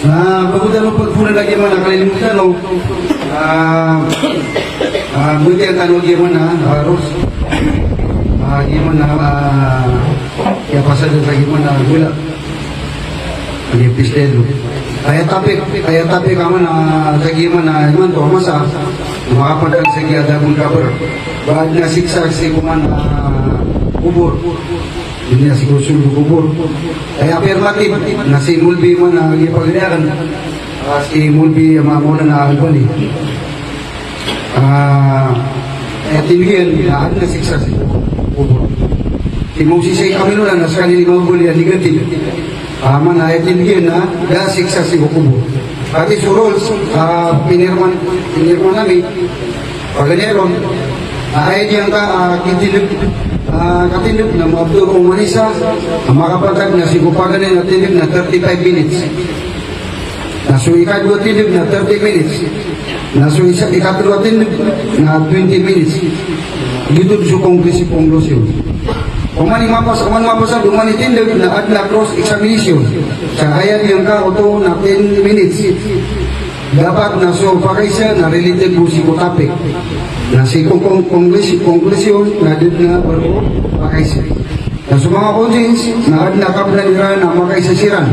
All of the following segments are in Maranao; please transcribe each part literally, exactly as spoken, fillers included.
Na bago tano pagpuna lagi man a kalilimotan tano, ah, ah, butiyan tano lagi man a, ah, Ros. Ah, lagi man a, ah, iya pasad lagi man a, ah, gula. Aya pistelo. Aya tapik, aya tapik a man a, ah, lagi man a, ah, imanto a masa. Makapantag sa giya Dabul Kabar. Ba adn a siksa sii ko man a, ah, kobor. Iniya sii ko sulb o kobor. Aya affirmative na si Molvi man a giya pagari akn. Ah, si Molvi a Maulana Albani. Ah, aya tindg iyan na adn a siksa sii ko kobor. Si Moses Sheikh Aminullah na skaniyan i Maulvi a negative. Ah, man a aya tindg iyan na da a siksa sii ko kobor. Pati so rules, ah, pinirman, pinirman ami, paganay ron, ah, aya diyangka, ah, kitindg, ah, katindg na mabdo o oman isa, ah, makapantag na sii ko paganay a tindg na thirty-five minutes. Na so ikadowa tindg na thirty minutes. Na so isa, ikatlo a tindg na twenty minutes. Giyoto so conclusive conclusion. Oman i mapas-, oman i mapasad, oman i tindg na adn a cross examination. Sa aya diyangka oto na ten minutes. Dapat na so pakaisa na related bo sii ko topic. Na sii ko con-, conclusi-, conclusion na da dn a baro pakaisa. Na so manga audience na adn a kabnar iran a makaisa siran.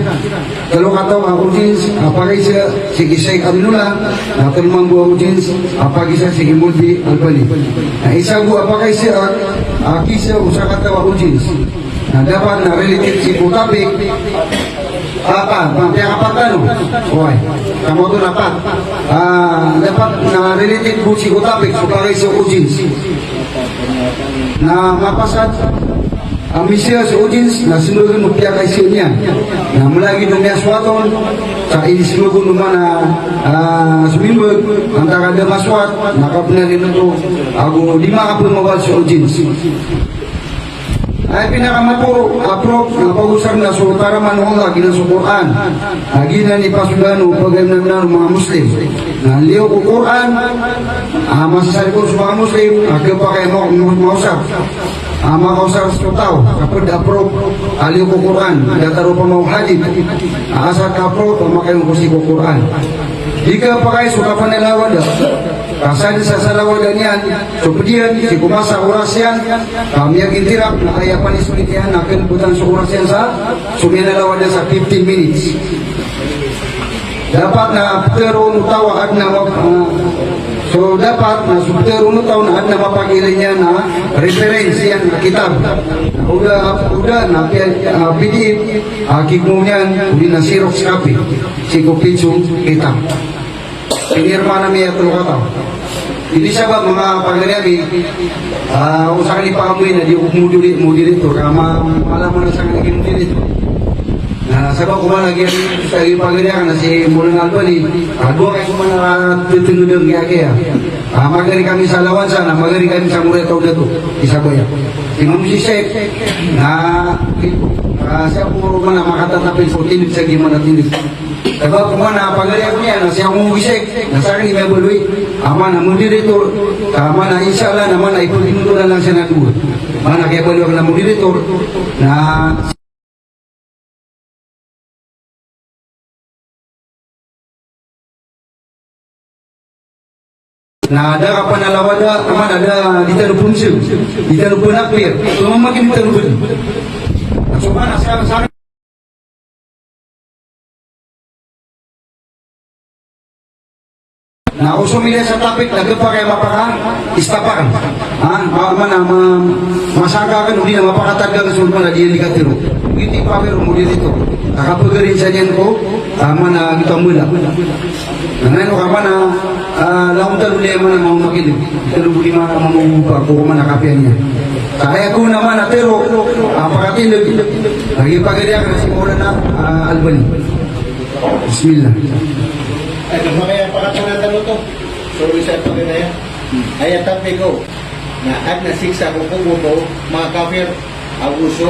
Tlo kataw a audience a pakaisa sii ki Sheikh Aminullah, na tlo mambo a audience a pakaisa sii ki Molvi Albani. Na isa bo a pakaisa a, a kisa o sakataw a audience. Na dapat na related sii ko topic. Apat, piyakapat tano. Oway. Kamoto na apat. Ah, dapat na related bo sii ko topic so pakaisa o audience. Na mapasad a misiya so audience na smbagn o piyakaisa niyan. Na mlagid o miyaswat on, sa inismbag on o man a, ah, sumimbag, antaa ka da maswat, na kabnar iyan oto, ago di makapmawad so audience. Aya pinakamaporo a proof na pagosar na so taraman o Allah giyanan so Qur'an. A giyanan i pasodan o pagaymnamnan o manga Muslim. Na liyo ko Qur'an, a masasari ko so manga Muslim a khapakay a ma-, ma-, maosar. A makaosar so taw, kapd a proof a liyo ko Qur'an, datar opama o hadith. A asar ka proof a makayon ko sii ko Qur'an. Di khapakay so kapanalawada. Ka sadn sa salawada niyan so pd iyan sii ko masa oras iyan, ka miyagintirap na aya punishment iyan na kn btad so oras iyan sa so miyanalawada sa fifteen minutes. Dapat na ptharoon o taw a adn a ma-, ah, so dapat na so ptharoon o taw na adn a mapakilay niyan a reference iyan a kitab. Na o da, o da na P-, ah, P D F, ah, kikmo niyan, odi na Xerox copy sii ko page o kitab. Pinirma ami a tlo kataw. Ini sabap, manga pagari ami, ah, o sakn i pakamoy na di ako moderi-, moderator, ka ma-, mala man a sakn i moderator. Na sabap ko man lagid sa i pagari akn na si Maulana Albani, ah, dowa kay ko man a titindg iyan kiya. Ah, magari kami sa lawan sa, na magari kami sa moriyataw dato, isa baya. Imam si Sheikh, na, ah, siya ko man a makatatapil ko tindg sa giya man a tindg. Sabap ko man a pagari ako niyan, na siya ko mobisik, na sakn i miyabaloy a man a moderator, ka man a insha Allah, na man a ipaginoto na lang siya na dowa. Man a kiyabaloy akn na moderator, na Na da kapanalawada, ka man a da di tano pnsng, di tano pnakbir, so mamakin di tano bd. So man a sa, sa, na o somilay sa topic na khapakay a mapaka-stop akn. Ha? Ma-, man a ma-, masangka akn, odi na mapakatadg akn so man a di niyan di katharo. Giyoto i pawir o moderator. Ka kapagarin sa niyan ko, ah, man a giyoto a mala. Na ino ka man a, ah, langon tano niyan man a mambo makindg. Tano bo di man a mambo ba ko man a kapiya niyan. Ka aya ko na man a tharo, ah, pakatindg. Lagid pagari akn si Maulana, ah, Albani. Bismillah. Ay, makaya pakatindg tano to. So, isa pa rin na yan. Aya topic ko, na adn a siksa ko kobor ko manga kafir, ago so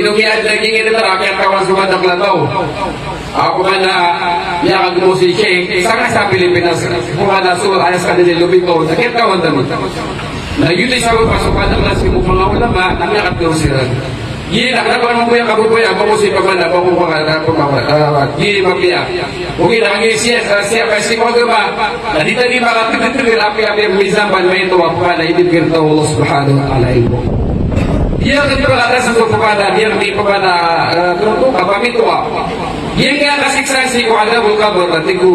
Ino giya lagid iyan a kiyatawan so madakl a taw. Ago man a miyakagmo si Sheikh, sangkai sa Pilipinas, ko man a so aya skaniyan i lobi ko, sa kiyatawan tano. Na giyoto i sabap a so madakl a sii ko manga ulama na miyakatero siran. Giya na kna ba mambo aya kaboboya, ba ko sii pamana, ba ko pamana, pamana, ah, di mapiya. Ogaid na kagiya sii, ah, sii, ah, sii ko agama, na di tano di makatgtgl a apiya, apiya mizamban, maito a pamana, inibgay rktano o Allah subhanahu wa ta'ala a ilmo. Di akn pakatas so pamana, di akn pamana, ah, totoo, kapamito a. Giya kasiksaan sii ko adhabul qabr, na tig o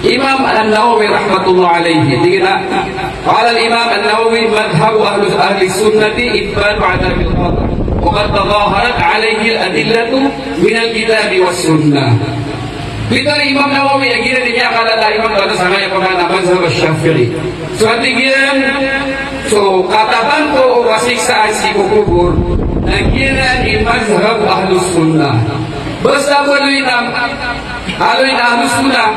Imam An-Nawawi rahmatullah alayhi, tig iyan a, qala al-Imam An-Nawawi, madhhabu ahli, ahli sunnati ithbatu adhabil qabr, wa qad tadhaharat alayhi al-adillatu min al-kitabi was sunnah. Pitharo o Imam Nawawi a giyanan i miyakala a imam tano sangkaya pman a madhhab ash-Shafi'i. So, a tig iyan, so, katawan ko o kasiksaan sii ko kobor, na giyanan i madhhab ahlus sunnah. Basta bo aloy na, aloy na ahlus sunnah,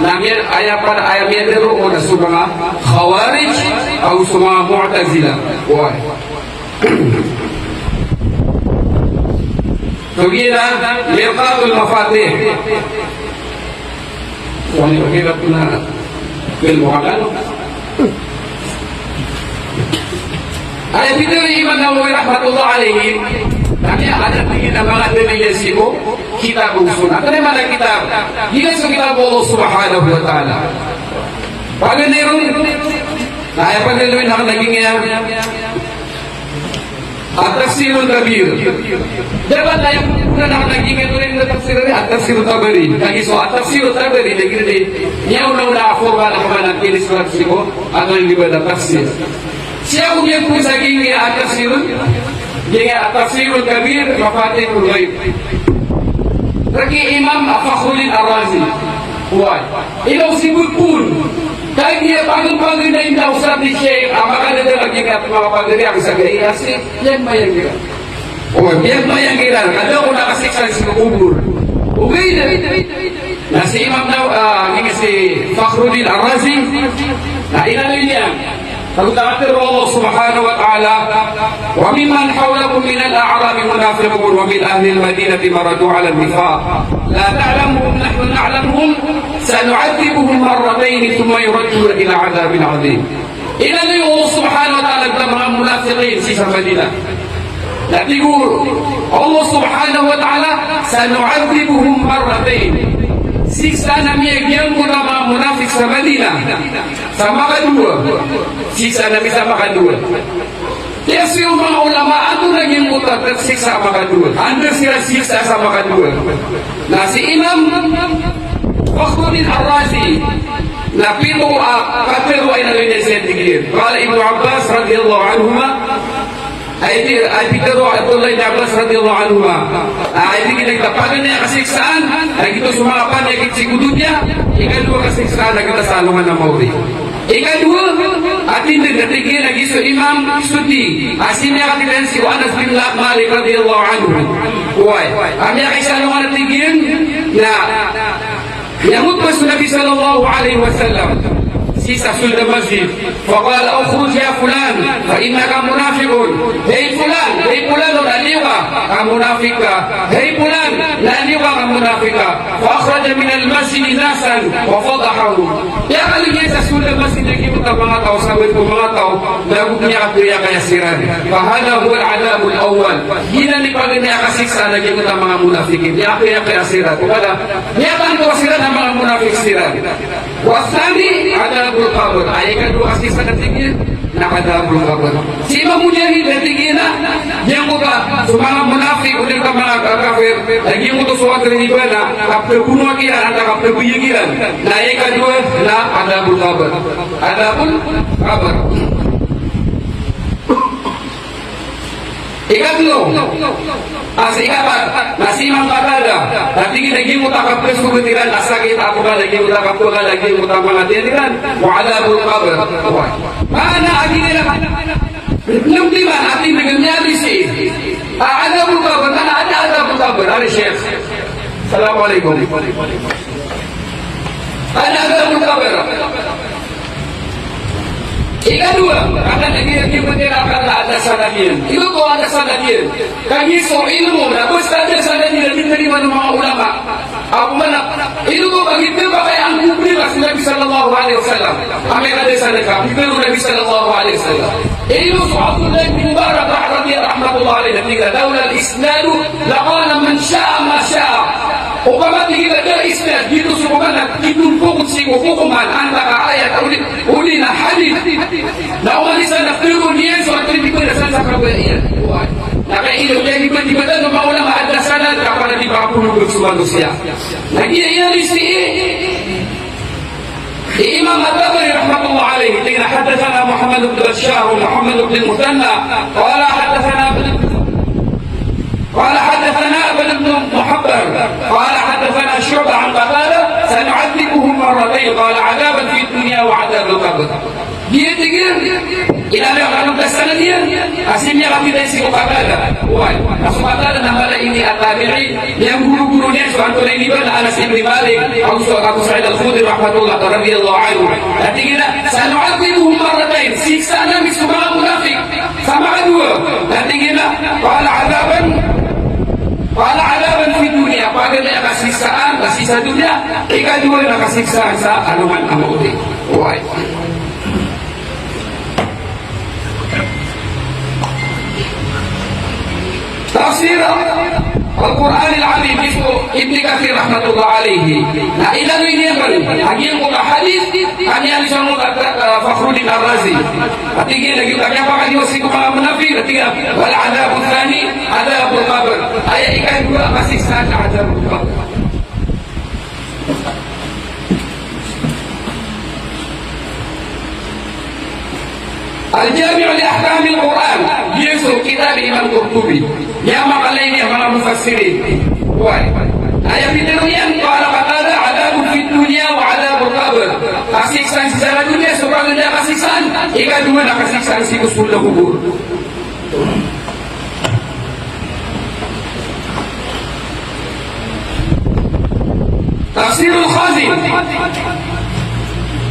na miya-, aya pn, aya miyadaro on na so manga Khawarij, ago so manga Mu'tazilah. Oway. So giyanan, Mirqatul Mafatih. Oway, okay, na, ilmo ka, ano? Aya pitharo o Imam Nawawi rahmatullah alayhi, na aya, aya tig iyan a manga dalil iyan sii ko kitab ago sunnah. Antonaa i maana a kitab? Giya so kitab o Allah subhanahu wa ta'ala. Paganay ron, na aya paganay ron na lagid iyan a At-Tafsirul Kabir. Dapat aya pn a lagid iyan a tafsir, At-Tafsirut Tabari. Kagiya so At-Tafsirut Tabari, lagid iyan a miyaona-ona a forma na pman a kinisurat sii ko, antonaa i ba na tafsir. Sii ko giya pn sa giya At-Tafsirul, giya At-Tafsirul Kabir, Mafatihul Ghaib. Rk i Imam Fakhruddin Ar-Razi. Oway. Ino sii bo pn. Kagiya pagn-pagn a inda o sar i Sheikh, a makadadalg iyan a manga pagari a sii sa gaiya sii, miyagmayang iran. O, miyagmayang iran, ka da kon a kasiksaan sii ko kobor. Ogaid na si Imam Naw-, ah, aya si Fakhruddin Ar-Razi, na inaloy niyan. Kagiya katharo o Allah subhanahu wa ta'ala, "Wa mimman hawlakum minal a'rabi munafiqun wa min ahlil madinati maradun 'alan nifaq. La ta'lamuhum nahnu na'lamuhum, sanu'adhdhibuhum marratayni thumma yuradduna ila 'adhabin 'adhim." Inaloy o Allah subhanahu wa ta'ala a manga munafiqin sii sa Madinah. Na tig o Allah subhanahu wa ta'ala, "Sanu'adhdhibuhum marratayn." Siksaan a miyagiyangkoto a manga monafik sa Madina. Sa makadowa. Siksaan a mi sa makadowa. Aya siyogo o manga ulama a antonaa giyangkoto a kasiksa a makadowa. Anda siran siksaa sa makadowa. Na si Imam Fakhruddin Ar-Razi, na pito a katharo a inaloy niyan sii, tig iyan. Qala Ibnu Abbas radiyallahu anhuma, Aya tig, aya pitharo o Abdullah ibn Abbas radiyallahu anhuma. Aya tig iyan a paganay a kasiksaan, na giyoto so manga paniyakit sii ko doniya, ikadowa a kasiksaan na giyoto sa alongan a maori. Ikadowa, a tindg na tig iyan a giya so Imam Suddi, a siniyakit iyan si Anas bin Malik radiyallahu anhu. Oway, a miyakaisa alongan a tig iyan na Miyangotba so Nabi sallallahu alaihi wasallam sii sa sold a masjid. Faqala, "Ukhruj ya fulan, fa innaka munafiqun." Hay fulan, hay fulan, na liyo ka, ka monafik ka. Hay fulan, na liyo ka, ka monafik ka. Fa akhraja minal masjidi nasan wa fadahahum. Piyakaliyo iyan sa sold a masjid a giyangkoto a manga taw, sabap ko manga taw, na go miyakapiyakaya siran. Fa hadha huwal adhabul awwal. Giyanan i paganay a kasiksaan a giyangkoto a manga monafikin. Miyakapiyakaya siran. Oway, Miyapanto siran a manga monafik siran. Wathani adhabul qabr. Aya ikadowa a kasiksaan a tig iyan na adhabul qabr. Si Imam Mujahid na tig iyan a giyangkoto a so manga monafik, odi na manga kafir, na giyangkoto so antonaa i ba na kapkhabonoa kiran, antaa kapkhabaya kiran. Na aya ikadowa na adhabul qabr. Adhabul qabr. Ikatlo, a, si ikapat, na si Imam Qatada, na tig iyan a giyangkoto a kapkhasogat iran a sakit a koba, na giyangkoto a kapkhasogat, na giyangkoto a manga tiyan iran, wa adhabul qabr. Oway. Maana a giyanan, nung di man, a tindg a miyaaloy sii. A, adhabul qabr, maana a adhabul qabr, ari Sheikh. Assalamu alaikum. Adhabul qabr. Ikadowa, a kagiya giya matira a kala a anda sanad iyan. Ino ko anda sanad iyan? Kagiya so ilmo na basta anda sanad iyan, di tarimaan o manga ulama. Ago mana, ino ko kagiya ba kaya angkoto a si Nabi sallallahu alaihi wasallam. Amay ka anda sanad ka, bibiro Nabi sallallahu alaihi wasallam. Ino so Abdullah bin Mubarak radhiyallahu, rahmatullahi alaihi, na tig iyan, "Laulal isnadu laqala man sha'a ma sha'a." Opama tig iyan a da a isnad, giyoto so opama na kitompok sii ko kokoman, antaa ka ayat, odi, odi na hadith. Na oman i isa na piro niyan so antonaa i di ba na san sa kabaya iyan. Oway. Na kaya ino, kaya di ba, di ba tano maona a anda sanad, ka para di ba polo so manosiya. Na giya iyan i si Imam At-Tabari rahmatullahi alayhi, tig iyan a haddathana Muhammad ibn Bashar wa Muhammad ibn Muthanna, qala haddathana Ibn, qala haddathana Ibn Muhabbar, qala haddathana Shu'bah an Qatada, sanu'adhdhibuhum marratayn, qala adhaban fid dunya wa adhabal qabr. Giya tig iyan, inaloy akn a sanad iyan, a sii miyakapita sii ko Qatada. Oway, a so Qatada na mala ini a tabi'i, miyanggorogoro niyan so antonaa ini ba na Anas ibn Malik, ago so, ago Sa'id Al-Khudri rahmatullah, radiyallahu anhu. Na tig iyan a, "Sanu'adhdhibuhum marratayn." Siksaan ami so manga monafik sa makadowa. Na tig iyan a, "Qala adhaban, qala adhaban fid dunya." Paganay a kasiksaan, kasiksa sa doniya, ikadowa na kasiksaan sa alongan a maori. Oway. Tafsir Al-Qur'an Al-Azim, giyoto so Ibn Kathir rahmatullah alayhi. Na inaloy niyan a giyangkoto a hadith, a miyaaloy sangkoto a, a, Fakhruddin Ar-Razi. A tig iyan a giyoto a kiyapakadiwa sii ko manga monafik, a tig iyan a, "Wal adhabul thani adhabul qabr." Aya ikadowa a kasiksaan na adhabul qabr. Al-Jami' li Ahkam al-Qur'an, giyoto so kitab i Imam Qurtubi. Miyamakalay niyan a manga mufassirin. Oway. Aya pitharo iyan, qala Qatada, "Adhabun fid dunya wa adhabul qabr." Kasiksaan sii sa doniya, so paganay a kasiksaan, ikadowa na kasiksaan sii ko sold a kobor. Tafsirul Khazi.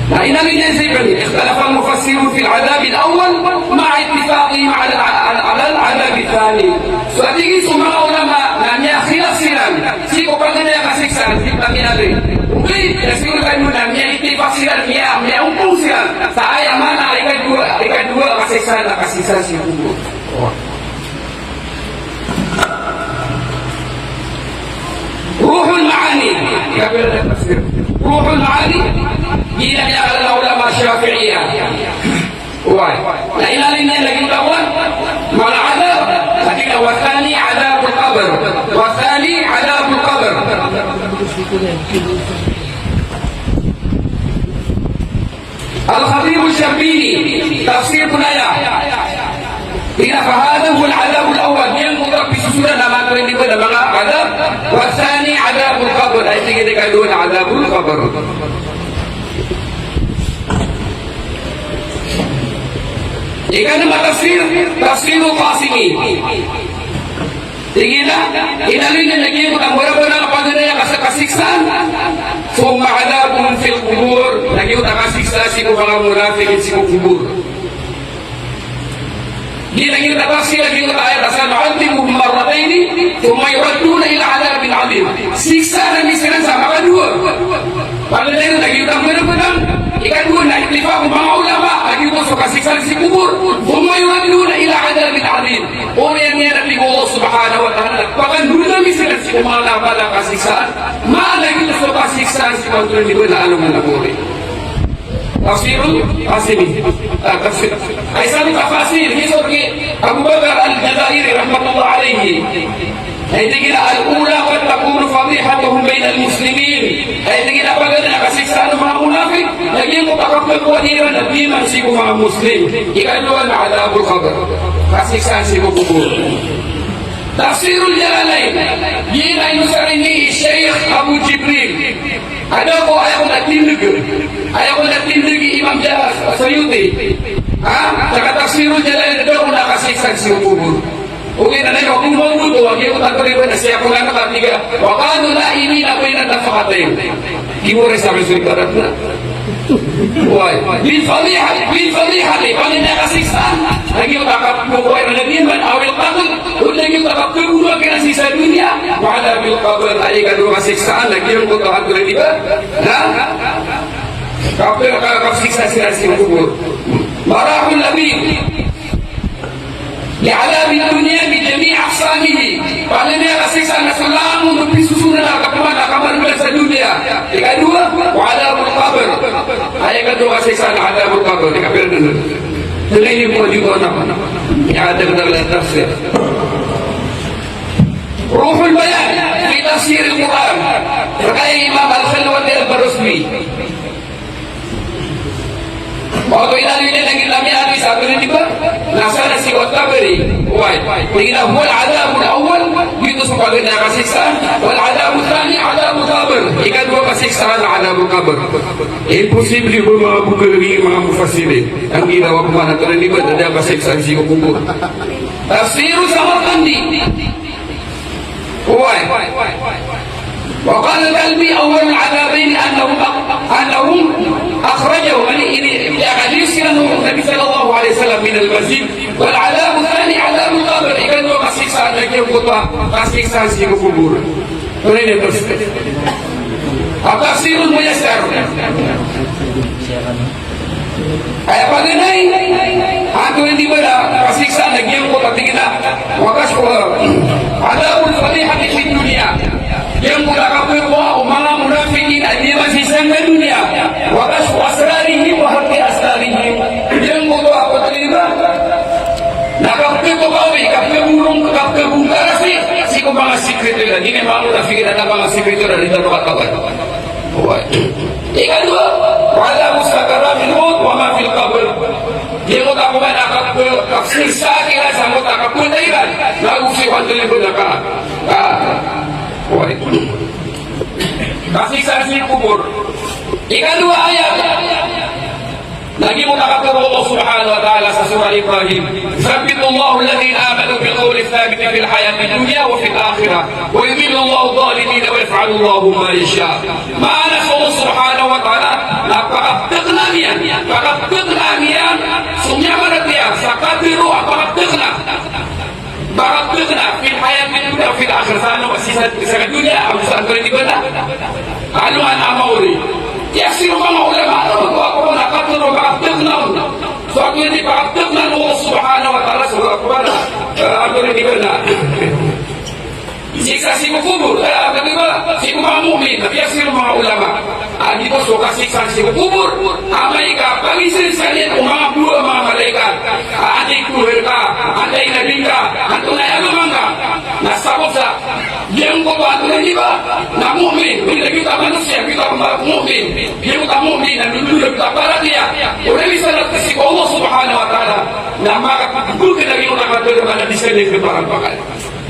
Na inaloy niyan sii pn, ikhtalafa al-mufassirun fil adhabil awwal ma'a ittifaqihim ala, ala, ala al-adhabil thani. So tig iyan so manga ulama na miyakhilaf siran sii ko paganay a kasiksaan sii pn a inaloy. Ogaid na sii ko kaino na miya-ittifaq siran, miya, miyaompong siran sa aya maana a ikadowa, ikadowa a kasiksaan na kasiksaan sii ko kobor. Ruhul Ma'ani. Ruhul Ma'ani, giyanan i akal o ulama Shafi'iyah. Oway. Na inalin iyan lagid o manga adhab, lagid o wa thani adhabul qabr. Wa thani adhabul qabr. Al-Khatib Ash-Sharbini, tafsir bo niyan. Tig iyan a, "Fa hadha huwa al-adhabul awwal." Giyangkoto a pisosoran a matharo niyan a manga adhab. "Wa thani adhabul qabr." Aya tig iyan a ikadowa na adhabul qabr. Ikadwa a tafsir, Tafsirul Qasimi. Tig iyan a, inaloy niyan a giyangkoto a mbarabarang a paganay a kas-, kasiksaan. Thumma adhabuhum fil qubur, na giyoto a kasiksaan sii ko manga munafikin sii ko kobor. Giyanan i tafsir a giyoto a ayat a sanu'adhdhibuhum marratayni thumma yuradduna ila adhabin adhim. Siksaan ami siran sa makadowa. Paganay na giyoto a mbarabarang. Ikadowa na ittifaq o manga ulama a giyoto so kasiksaan sii ko kobor. Thumma yuradduna ila adhabin adhim. Oriyan iyan a tig o Allah subhanahu wa ta'ala, pakandoln ami siran sii ko manga mala a kasiksaan, mala giyoto so kasiksaan sii ko antonaa i ba na alongan a kobor. Tafsirul Qasimi. Ah, tafsir. Ay, sa tafsir, hisab ki Abu Bakr Al-Jazairi rahmatullah alayhi. Ay, tig iyan a, "Al-ula qad takunu fadihatuhum baynal muslimin." Ay, tig iyan a paganay a kasiksaan o manga munafik, na giyangkoto a kapkhakowa iran a biman sii ko manga Muslim. Ikadowa na adhabul qabr. Kasiksaan sii ko kobor. Tafsirul Jalalain. Giyanan i inosar ini i Sheikh Abu Jibril. Aya ko, aya ko na tindg. Aya ko na tindg i Imam Jah-, Suyuti. Ha? Saka Tafsirul Jalalain, aya ko na kasiksaan sii ko kobor. Ogaid na aya ko mawdu to, aya ko na tindg na siya ko na katiga. Wa kanu na'imina bayna nafaqatayn. Di mo rin sabi sa ibarat na. Oway. Bil fadihah, bil fadihah, paganay a kasiksaan. Lagid o takap ko, oway, na di man, awil qatl, o lagid o takap ko, oway, kena sii sa doniya. Wa adhabil qabr, aya ikadowa a kasiksaan, lagid o takap ko, di ba? Na? Kap-, kap-, kasiksaan sii sa kobor. Marahul labid. Li adhabid dunya bi jami' aqsamihi. Paganay a kasiksaan na so langon o pisosoran a kapman a kamargn sa doniya. Ikadowa, wa adhabul qabr. Aya ikadowa a kasiksaan na adhabul qabr. Ikadowa na. Tig iyan a pwede ko na. Aya adhabul qabr. Ruhul Bayan fi Tafsiril Quran. Rkay Imam Al-Khalwati Al-Baruswi. Oto inaloy iyan a giyangkai a miyaalis a, di ba? Na sana si At-Tabari, oway. Tig iyan a huwal adhabul awwal, giyoto so paganay a kasiksaan. Wal adhabus thani adhabul qabr. Ikadowa a kasiksaan na adhabul qabr. Imposible bo manga bokal o manga mufassirin. Ang ginawa ko man, di ba, na da a kasiksaan sii ko kobor. Tafsirus Samarqandi. Oway. Wa qala Al-Kalbi, awwalul adhabayni annahum, annahum akhrajahum, yani, ini, ya, kadi sila nung Nabi sallallahu alaihi wasallam minal masjid. Wal adhabus thani adhabul qabr. Ikadowa a kasiksaan na giyangkoto a kasiksaan sii ko kobor. Ano ini, terus? At-Tafsirul Muyassar. Aya paganay, antonaa i ba na kasiksaan na giyangkoto a tig iyan a, wa kashfu, adhabul fadihati fid dunya. Giyangkoto a kapkhakowa o manga munafikin a di masisang sa doniya. Wa kashfu asrarihim wa hifdhi asrarihim. Giyangkoto a kapkhakowa, na kapkhakowa, kapkhabolong, kapkhabongkar sii, sii ko manga sikreto iran. Giyanan i manga munafikin a manga sikreto iran, di tano katawi. Oway. Ikadowa, wa adhabu sakaratil mawt wa ma fil qabr. Giyangkoto a kowan a kap-, kapsiksa kiran sangkoto a kapatay iran. Na go sii ko antonaa i ba na ka-, ka-, oway. Kasiksa sii ko kobor. Ikadowa a ayat. Lagid o katharo o Allah subhanahu wa ta'ala sa Surah Ibrahim, "Yuthabbitullahu alladhina amanu bil qawli thabiti fil hayatid dunya wa fil akhirah, wa yudhillullahu adh-dhalimin wa yaf'alullahu ma yasha." Maana so Allah subhanahu wa ta'ala na pakapthakna niyan, pakapthakna niyan so miyamaratiyaya sa katharo a pakapthakna. Pakapthakna fil hayatid dunya wa fil akhirah, sa ano, sii sa, sa doniya, ago sa antonaa i ba na alongan a maori. Aya sii ko manga ulama, ano, ko, ko na katharo pakapthakna on. So antonaa i pakapthakna o Allah subhanahu wa ta'ala, so, ko na, eh, antonaa i ba na siksa sii ko kobor, eh, antonaa i ba na Ko manga mu'min, na piyasir o manga ulama a giyoto so kasiksa sii ko kobor, amay ka pagiza skaniyan o manga bo a manga malaikat a antaa i tohan ka, antaa i nabi ngka, antonaa i agama ngka. Na sabap sa giyangkoto a antonaa i, di ba, na mu'min, o lagid o manosiya, lagid o mu'min, giyangkoto a mu'min na lolod, lagid o paratiyaya o Nabi sallallahu alaihi wasallam sii ko Allah subhanahu wa ta'ala, na makatbk na giyangkoto a katharo na di skaniyan kaparampakan.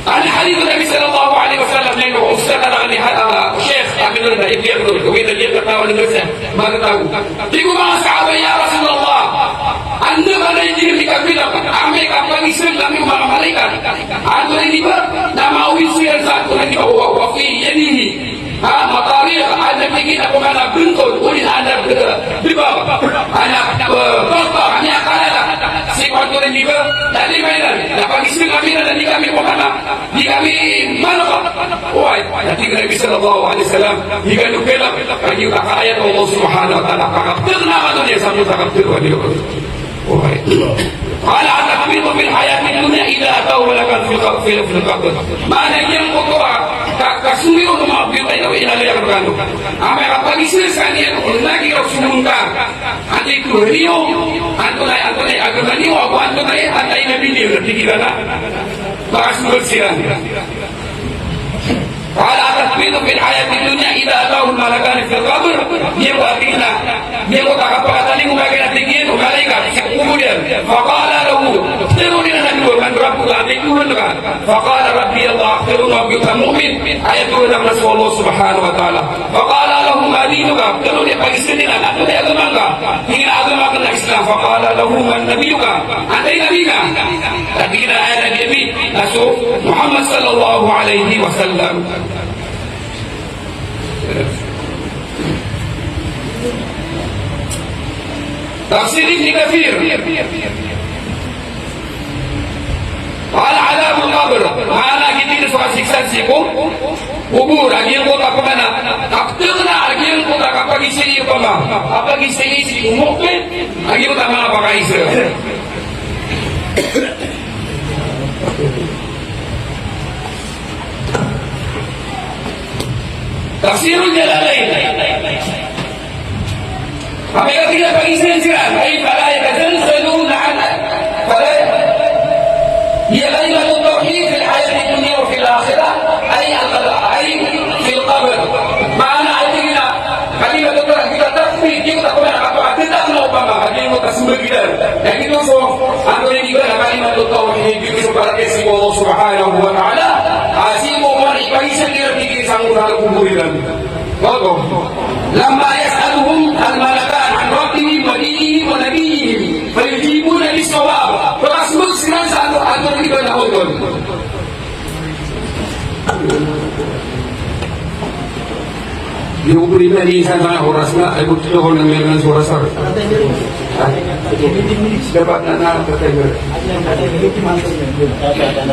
An hadith Nabi sallallahu alaihi wasallam, na ino, ustadh, na ni, ah, Sheikh Aminul, na ibiyag on, kawit a di katawan na sa, magtago. Tig o manga sahaba, "Ya Rasulullah, anda mana ini kami dapat? Amay ka pagiza kami o manga malaikat." Antonaa i, di ba, na maawid siran sa antonaa i, di ba, wa, wa fi yadihi. Ha, matariq, adn a tig iyan a opama na bntol, odi na adn a, di ba, adn a, eh, baba, adn a kalala. Sii ko antonaa i, di ba, na di ba iran, na pagiza kami na di kami opama na, di kami malaka. Oway, na tig o Nabi sallallahu alaihi wasallam, di kano kalak, kagiya kaayat o Allah subhanahu wa ta'ala, pakaptr na kano niyan sa mutakaptr wa di. Qala, "Atahbitu fil hayatid dunya idha atahu malakan fil qab-, fil, fil qabr." Maana iyan giyangkoto a ka-, kasong iyan o manga biyotay na inaloy akn rkano. Amay ka pagiza skaniyan o lagid o somong ka, antaa i tohan iyo, antonaa i, antonaa i agama niyo, ago antonaa i, antaa i nabi niyo, na tig iran a makasmbag siran. Qala, "Atahbitu fil hayatid dunya idha atahu malakani fil qabr." Giyangkoto a tig iyan a, giyangkoto a kapakatalingoma akn a tig iyan o malaikat sii ko kobor iyan. Faqala lahu, ptharoon iyan a, "Man rabbuka?" Antaa i tohan ka? Faqala, "Rabbi Allah." Ptharoon o giyangkoto a mu'min a aya tohan akn na so Allah subhanahu wa ta'ala. Faqala lahu, "Ma dinuka?" Ptharoon iyan, pagiza iyan a, "Antonaa i agama ngka?" Tig iyan a, "Agama akn na Islam." Faqala lahu, "Man nabiyyuka?" Antaa i nabi ngka? Tig iyan a, "Aya nabi ami na so Muhammad sallallahu alaihi wasallam." Tafsir Ibn Kathir. Al-adhabul qabr, maana a giyoto so kasiksa sii ko kobor, a giyangkoto a pamana, kaptr na, a giyangkoto a kapagiza iyan opama, kapagiza iyan sii ko mu'min, a giyangkoto a manga pakaiza. Tafsirul Jalalain. Apabila tidak pagiza siran, ay fala yatazalzaluna an, fala, hiya kalimatut tawhid fil hayatid dunya wa fil akhirah, ay al-, ay fil qabr. Maana a tig iyan a kalimatut tawhid, kita tawhid, kita ko na kapakatetap na opama, adi mo kasmbagiran. Na giyoto so, antonaa i, di ba, na kalimatut tawhid, giyoto so paratiyaya sii ko Allah subhanahu wa ta'ala, a sii ko opama na ipagiza iran, tig iyan, sangkoto sa kobor iran. Oto. Lamma yas'aluhum al-malakan an rabbihim wa dinihim wa nabiyyihim, fayujibuna bis-sawab. Pkasmbag siran sa anto, antonaa i ba na oto. Iyo ko bri na di sa tanga oras na, ay, buti ko na meron sa oras. Dapat na na,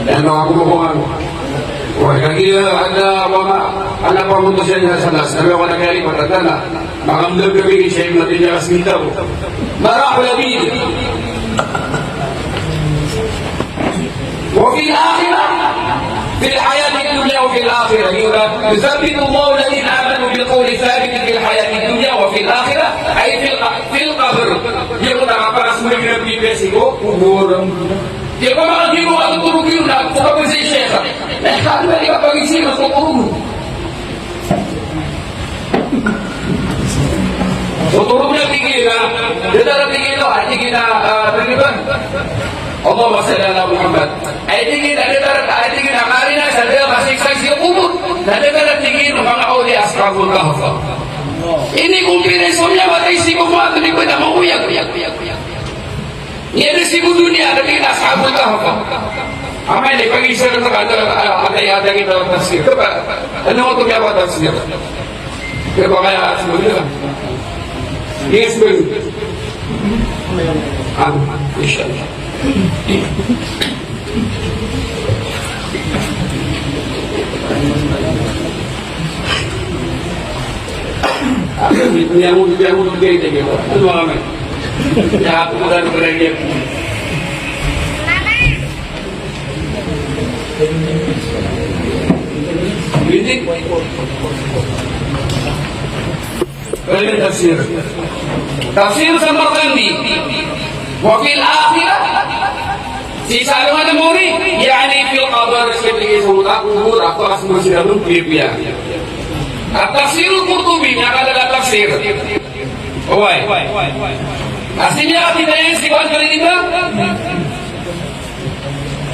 ano, ako mo ko ano. Wala, kagiya, ada, wala, ada pa mo to siya sa las, sabi ko na kaya lipat, at na, makamdam kami ni siya, yung natin niya kasi nita ko. Marahaba bik. Wa fil akhirah, fil hayatid dunya wa fil akhirah. Yuthabbitu Allahu alladhina amanu bil qawli thabiti fil hayatid dunya wa fil akhirah, ay fil, fil qabr. Di ko nakapakasmbagiran, bibes ko, kuburan. Di ko makagiro, ako turog yun, ako kapag si Sheikh. Na, ano ba, di ka pag-isip, ako turog. So, turog na tig iyan a, datar a tig iyan a, tig iyan a, ah, ano ba? Allahumma salli ala Muhammad. Ay, tig iyan a, datar a, ay, tig iyan a, karina sa da, kasiksa sii ko kobor. Na datar a tig iyan o manga awliya Ashabul Kahf. Ini kumpirensyon niyan, matay sii ko kobor, di ba na mawuyag. Iya di sii ko doniya, na tig iyan a Ashabul Kahf. Amay na ipagiza na ka, ah, ah, atay, atay kita tafsir. Kapa, ano oto miyakatafsir? Kapa kaya, ah, sebenarnya. Yes, bro. Ah, insya Allah. Niyan mo, niyan mo, niyan mo, niyan mo. Ano ba kami? Niyan mo, niyan mo, niyan mo. Hindi. Pwede tafsir. Tafsir Samarqandi. Wa fil akhirah. Sii sa alongan a mori, ya'ni fil qabr, sii sa kubur, a pakasogo siran on, pipiya. At-Tafsirul Qurtubi, miyakadakl a tafsir. Oway. Asli niyan a kitab iyan sii ko antonaa i ba?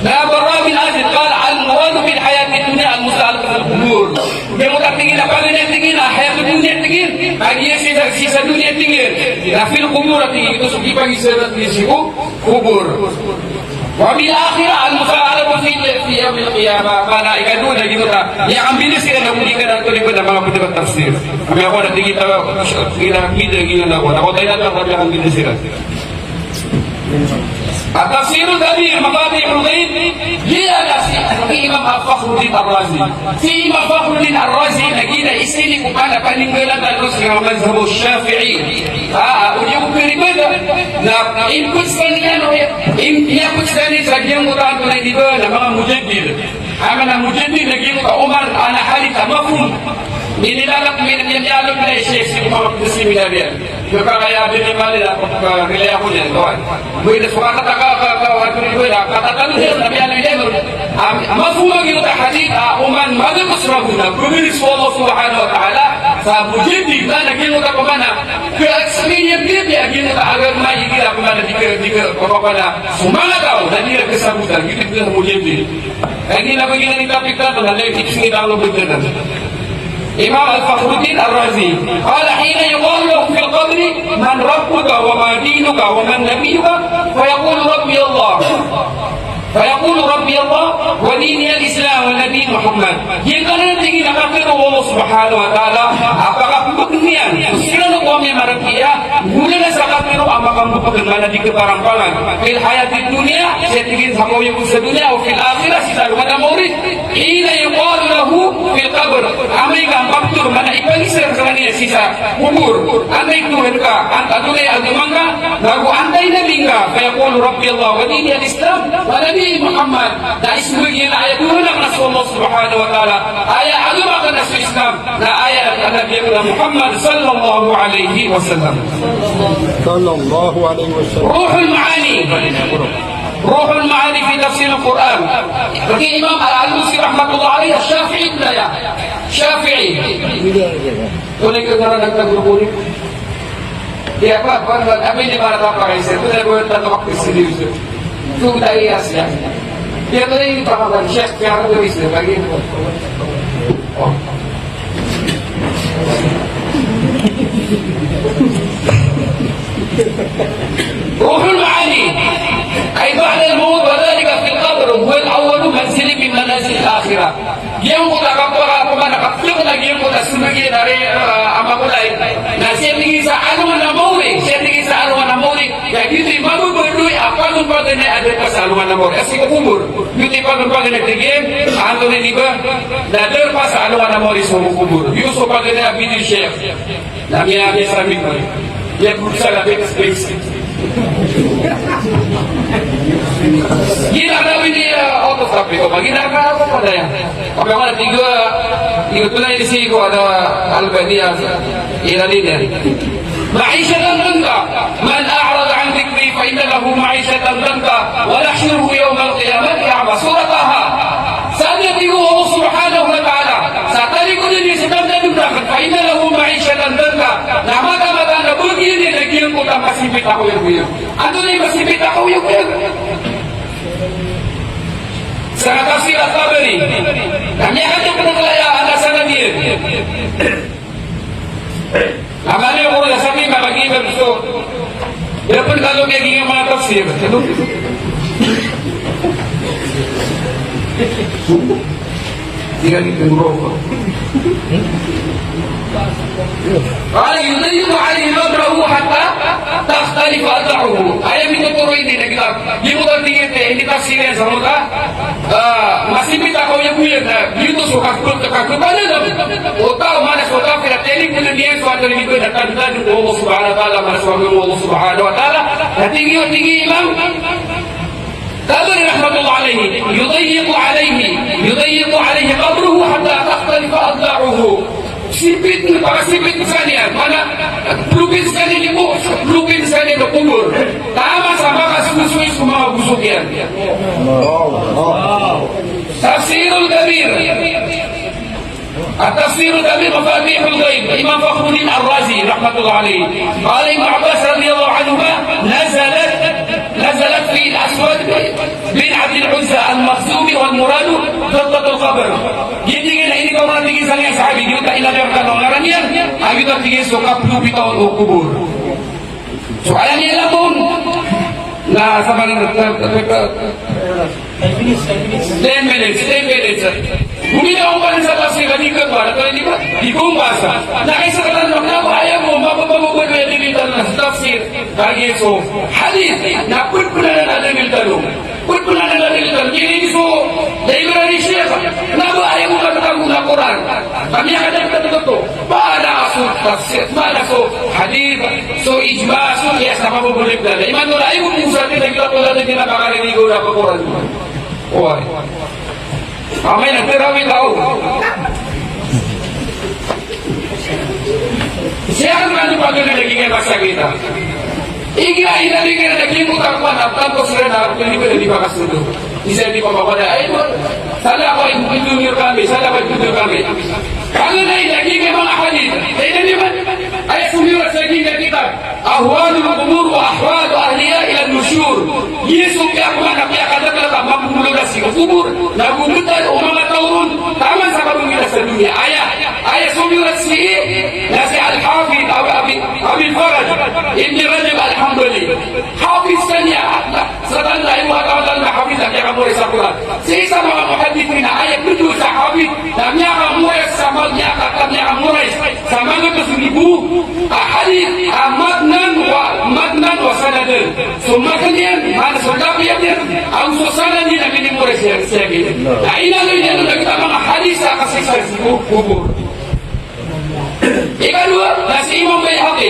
Na Barra bin Azib, qala, "Al-muradu bil hayati dunya al-musa'alatu fil qubur." Giyangkoto a tig iyan a paganay a tig iyan a hayat dunya tig iyan, kagiya sii sa, sii sa dunya tig iyan. Na fil qubur a tig iyan, giyoto so kipagizaan a tig iyan sii ko kubur. Wa bil akhirah al-musa'alatu fi, fi yawmil qiyamah. Maana ikadowa na giyoto a miyakambida siran ago di ka na toliban a manga pd a tafsir. Amay ako na tig iyan a, ina bida giyoto na ako. Na ako tayo na ako miyakambida siran. At-Tafsirul Kabir, Mafatihul Ghaib, giya na si Imam Al-Fakhruddin Ar-Razi. Si Imam Fakhruddin Ar-Razi na giya na isa ini ko pana-, paninggalan tano sii ko mazhab Shafi'i. Ah, ah, odi ko karibat, na imput sa niyan, im-, iyaput sa niyan sa giyangkoto a antonaa i ba, na manga mujaddid. Aya maana a mujaddid na giyangkoto a oman a hadith a mafhum. Inilalak, min-, min-, iyalok na i Sheikh sii ko manga seminaryo. Ino ka kaya binimal na, ah, relay ako niyan, kawan. Bo ino so katata-, ka, ka, ka, katatalo iyan, na miyalok iyan. Am, mafhum a giyangkoto a hadith, ah, oman magakos ragon a beberi so Allah Subhanahu wa Ta'ala, sa mujaddid na giyangkoto a pamana. Kaya explain iyan, giyangkoto a agama igira pamana di ka, di ka, pamana. So manga taw na di iran kasabotan, giyangkoto a mujaddid. Aya ini na ba giyanan i topic tano, na live teaching i tano ba giyanan. Imam Al-Fakhruddin Ar-Razi, qala, hina yuqalu lahu fil qabri, "Man rabbuka wa ma dinuka wa man nabiyyuka?" Fa yaqulu, "Rabbi Allah." Fa yaqulu, "Rabbi Allah, wa dini al-Islam, wa nabi Muhammad." Giyangkanan a tig iyan a katharo o Allah Subhanahu wa Ta'ala a pakambkn iyan so siran o kawamiya a marangkiya, golalan sa katharo a makambkn, maana di kaparampangan, fil hayatid dunya, sii tig iyan sa kaoyagoyag sa dunya, aw fil akhirah, sii sa alongan a mawri. Hina yuqalu lahu fil qabr, amay ka pagtharo, maana ipangiza rkaniyan sii sa kubur, anday Tuhan ka, an-, antonaa i agama ngka, nago anday Nabi ngka, fa yaqulu, "Rabbi Allah, wa dini al-Islam, wa nabi Muhammad." Na isogo iyan a aya dowa anan na so Allah Subhanahu wa Ta'ala, aya agama akn na so Islam, na aya a Nabi akn na Muhammad sallallahu alaihi wasallam. Sallallahu alaihi wasallam. Ruhul Ma'ani. Ruhul Ma'ani fi Tafsir al-Quran. Bagi Imam Al-Alusi rahmatullah alaihi, Shafi'i, Shafi'i. Tonaa i ngaran o grupo niyo? Di apa, apa, apa, apa ini para tapa, guys? Ito na ba yung tatawag ko seryoso? Ito tayo, yes, yes. Di ito na yung tapa, Sheikh, kaya ako, guys, lagi. Oh. Ruhul Ma'ani. Ay ba'dal mawt wa dhalika fil qabr, huwa al-awwalu manzilin min manazil al-akhirah. Giyangkoto a kapaka-, pamana kapilok na giyangkoto a sombag iyan a re-, ah, a makolay. Na sii tig iyan sa alongan a mawri, sii tig iyan sa alongan a mawri. Ka giyoto i mababadoy a paganay a darpa sa alongan a mawri. Sii ko kubur. Giyoto i paganay a tig iyan, antonaa i ba, na darpa sa alongan a mawri so kubur. Giyoto so paganay a bidi, Sheikh. Na miya, miya sa miko. Iya, group sa labit, space. Gina kami di, ah, auto stop ito. Pag gina ka, ano pa na yan? Pag ako na tigo, ah, tigo to na yung siko, ano, Albania, Iranin yan. Ma'ishatan danka. Man a'rada an dhikri fa inna lahu ma'ishatan danka. Wa nahshuruhu yawmal qiyamati a'ma. Surah Taha. Sa aya tig o Allah Subhanahu wa Ta'ala, sa talikodan iyan sa tanda dn rakn, fa inna lahu ma'ishatan danka, na mataan, mataan a ba giyanan a giyangkoto a masimpit a kaoyagoyag. Antonaa i masimpit a kaoyagoyag? Sa tafsir At-Tabari, na miyakatapos na kaya, anda sa nabi iyan? Amani ko na sabi, makakita gusto. Dapat kalau kayo yung mga tafsir. Hindi ka dito, bro. Qala yudayyiqu alayhi qabrahu hatta takhtalifa adla'uhu. Aya mitotoro iyan na giyoto. Di mo tawag tingin, eh, hindi tafsir yan sa mga Ah, masimpit a kaoyagoyag na giyoto so kag-, kag-, kagbanan o taw, maana so kafir a tinimbol iyan so antonaa i ba, na tanda dn o Allah Subhanahu wa Ta'ala, maana so agama o Allah Subhanahu wa Ta'ala. Na tig iyan, tig i Imam, Tabari rahmatullah alayhi, yudayyiqu alayhi, yudayyiqu alayhi qabruhu hatta takhtalifa adla'uhu. Sipit, pakasipit skaniyan, mana, plopin skaniyan i bo, plopin skaniyan i kobor. Taman sa makasosoy so manga bosok iyan. Tafsirul Kabir. At-Tafsirul Kabir, Mafatihul Ghaib, Imam Fakhruddin Ar-Razi, rahmatullah alayh. Qala Ibn Abbas radiyallahu anhuma, nazalat, nazalat fil Aswad bin Abdil Uzza al-Makhzumi wal muradu daqatul qabr. Giyoto i tig iyan a inikoran, tig iyan, sangkai a sahabi, giyoto i inaloy rkano a ngaran iyan, a giyoto, tig iyan, so kaplopita o kobor. So, aya niyan langon na sa manan, ten minutes, ten minutes. Gomina o pn sa tafsir, di ka ba, di ka ba, di ko mbasa. Na isa ka tano, na ba aya bo, mababa bo, ba aya dalil tano sa tafsir. Kagiya so hadith na pd pn anan a dalil tano. Pd pn anan a dalil tano. Giya so library, Sheikh, na ba aya bo, mababa bo na Quran. Kami akan dapat betul. Mana so tafsir, mana so hadith, so ijma, so qiyas, na mababalik na. Imanto na, ay, kung sa atin, nagkita ko natin, di na makaririgo na ko Quran. Oway. Amay na, pero may tao. Siya ang ano pa doon na naging masakita. Igira ina, igira naging mo takpan, at tanto sila na, hindi ko na di makasundo. Isa di pa mapada, ay, wala. Sala ko, intindiyo kami, sala ko, intindiyo kami. Kala na ina, di ka mga hadith. Ay, na di ba? Ay, sumiwat sa ginga kitab. Ahwalul qubur wa ahwalu ahliha ila nushur. Giya so kiyakowa na kiyakadakl a mapmbaloy sii ko kobor. Na gogtad o manga taw ron, taman sa karongila sa doniya. Aya, aya sumiwat sii, na si Al-Hafidh Abi, Abi, Abi Faraj, Ibn Rajab Al-Hanbali. Hafidh skaniyan, Sa tanda i manga taw a hafidh a miyakamoray sa Quran. Sii sa manga muhaddithin a aya pd sa hafidh na miyakamoray sa ma-, miyaka-, miyakamoray sa manga psunibo a hadith a matnan wa, matnan wa sanadan. So matn iyan, maana so kapiya niyan, ago so sanad iyan a minimoray sa, sa hadith. Na inaloy niyan on a giyoto a manga hadith a kasiksa sii ko kobor. Ikadowa na si Imam Bayhaqi.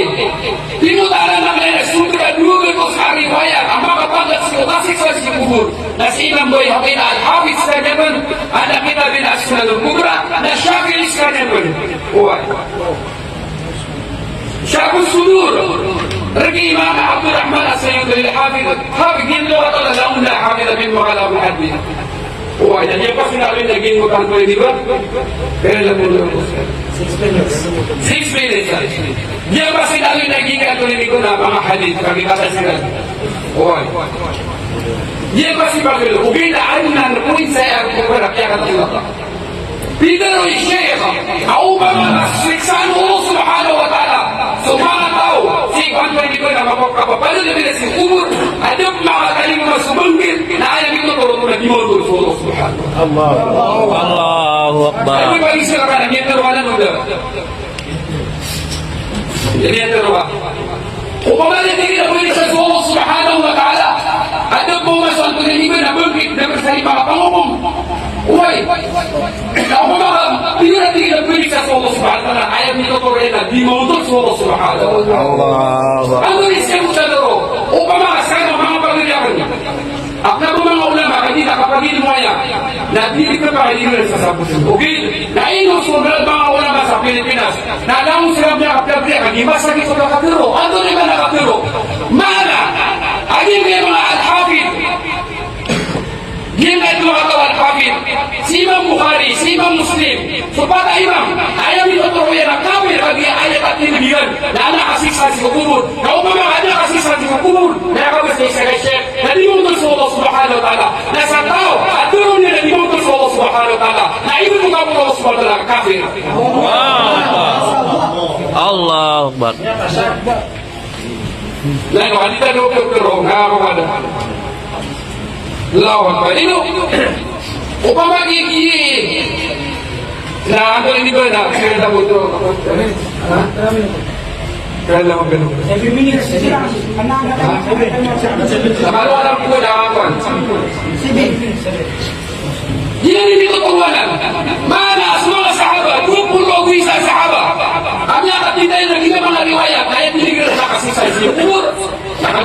Pimota anan a kna a sold a dowa gatos a riwayat a makapangat sii ko kasiksa sii ko kobor. Na si Imam Bayhaqi na Al-Hafidh skaniyan pn, anan a kitab iyan a As-Sunan Al-Kubra, na Shafi'i skaniyan pn. Oway. Sharh As-Sudur. Rk i Imam Abdurrahman As-Suyuti Al-Hafidh. Hafidh, giyoto a taw a langon a hafidh a pimakalam a hadith. Oway, na giya pn so inaloy na giyangkoto a pwede ba? Kaya lang po. Six minutes. Six minutes, ah. Giya pn so inaloy na giyangkoto a pwede ko na manga hadith, kami kata sila. Oway. Giya pn so inaloy, ogaid na adn a point saya ko para kiyakatataw. Pitharo i Sheikh, a opama na siksaan o Allah Subhanahu wa Ta'ala so manga taw, sii ko antonaa i di ko na mapapakapapalad a bila sii ko kobor, a da pn makatalingoma so bangkit, na aya mithotoro oto na di maontol so Allah Subhanahu wa Ta'ala. Allahu Akbar. Aya pagisa ka na miyatero anan o da. Miyatero a. Opama na tig iyan a bangkit sa so Allah Subhanahu wa Ta'ala, a da pn masa antonaa i di ko na bangkit, da pn sa di makapangokom. Oway. Na opama ka, di ko na tig iyan a bangkit sa so Allah Subhanahu wa Ta'ala, aya mithotoro iyan na di maontol so Allah Subhanahu wa Ta'ala. Allahu Akbar. Antonaa i sii ko totoro, opama ka sa manga pagari akn. A kna o manga ulama, kagiya kapagilmowa iyan, na di di kapagilmowa sa sabot. Ogaid na ino so manga ulama sa Pilipinas na langon siran miyakapiyagari, kagiya masakit so katharo. Antonaa i maana katharo? Maana, agi manga Al-Hafidh. Giyangkai a dowa kataw a Al-Hafidh, si Imam Bukhari, si Imam Muslim, so pat a imam, aya mithotoro iyan na kafir kagiya ayat a tinibigan na adn a kasiksa sii ko kobor. Na opama ka adn a kasiksa sii ko kobor, na aya kabasa iyan sa Sheikh, na di maontol so Allah Subhanahu wa Ta'ala. Na sa taw a tharoon iyan na di maontol so Allah Subhanahu wa Ta'ala, na ino bo kabasa o Allah Subhanahu wa Ta'ala? Kafir. Allahu Akbar. Na ino, andi tano pitharo, na ino ka da. Allahu Akbar. Ino, opama ki, ki, na antonaa i di ko na, kaya da bo to. Ha? Kaya da bo to. Seven minutes. Ha? Sa malo alam ko na ako. Seven. Giyanan i mithotoro anan. Maana, so manga sahaba, dowa polo ago isa a sahaba a miyakatindg iran a giya manga riwayat, na aya tinibigan na kasiksa sii ko kobor. Na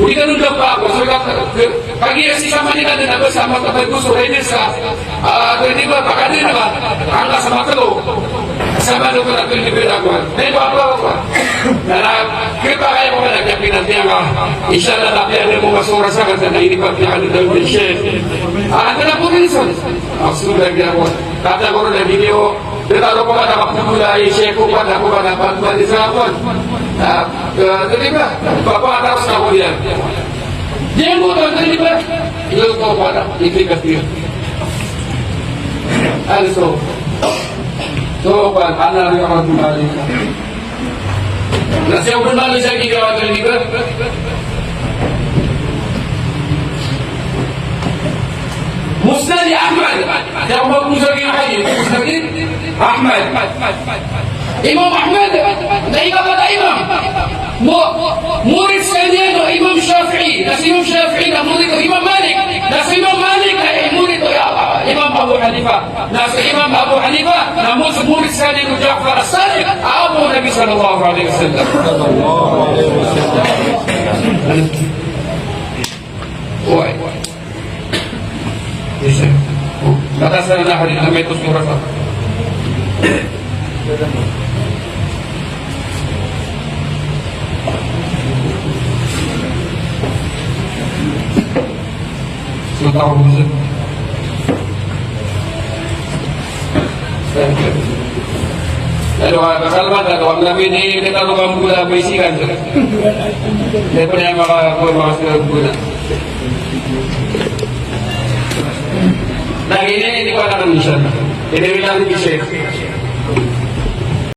Odi ka ron da pa ako, so ka, ka, kagiya sii sa Manila dn a ba sa matabago so rider sa, ah, di ba, pakadn ba, angka sa matlo. Sa matlo ko na pwede pwede ako. Di ba, ba, ba. Na, na, kaya pa kaya ko na kaya pinantiyan ka. Inshallah, tapi ada mo masura sa kanta na ini pa pinakadn daw ni Sheikh. Ah, anda na po rin sa. Maksud lagi ako. Kata ko ron na video. Di tano ko ba na kapagmula ay Sheikh ko ba na ko ba na pagmula sa ako. Ah, eh, di ba? Papatapos na ko yan. Di mo ba, di ba? Ito ko ba na, ito ka tiyo. Ano so? So, ba, ano rin ako nagmumali? Na si Abu Malik sa gigawa ko ni ba? Musnad Ahmad. Di ako mag-usap yung hadith. Musnad Ahmad. Imam Ahmad, na ikapat a imam. Mu-, murid skaniyan o Imam Shafi'i. Na si Imam Shafi'i na murid o Imam Malik. Na si Imam Malik na murid o, ah, Imam Abu Hanifa. Na si Imam Abu Hanifa na murid skaniyan o Ja'far as-Sadiq, apo o Nabi sallallahu alaihi wasallam. Oway. Yes, sir. Mataas na hadith na may tusmura sa. So, tao mo, sir. Ano ka, kasalamat ako, ang namin eh, kita ko ang bula, may sikan. Hindi pa niya maka-, maka-, maka-, bula. Lagi niya, hindi pa naman siya. Hindi rin namin siya.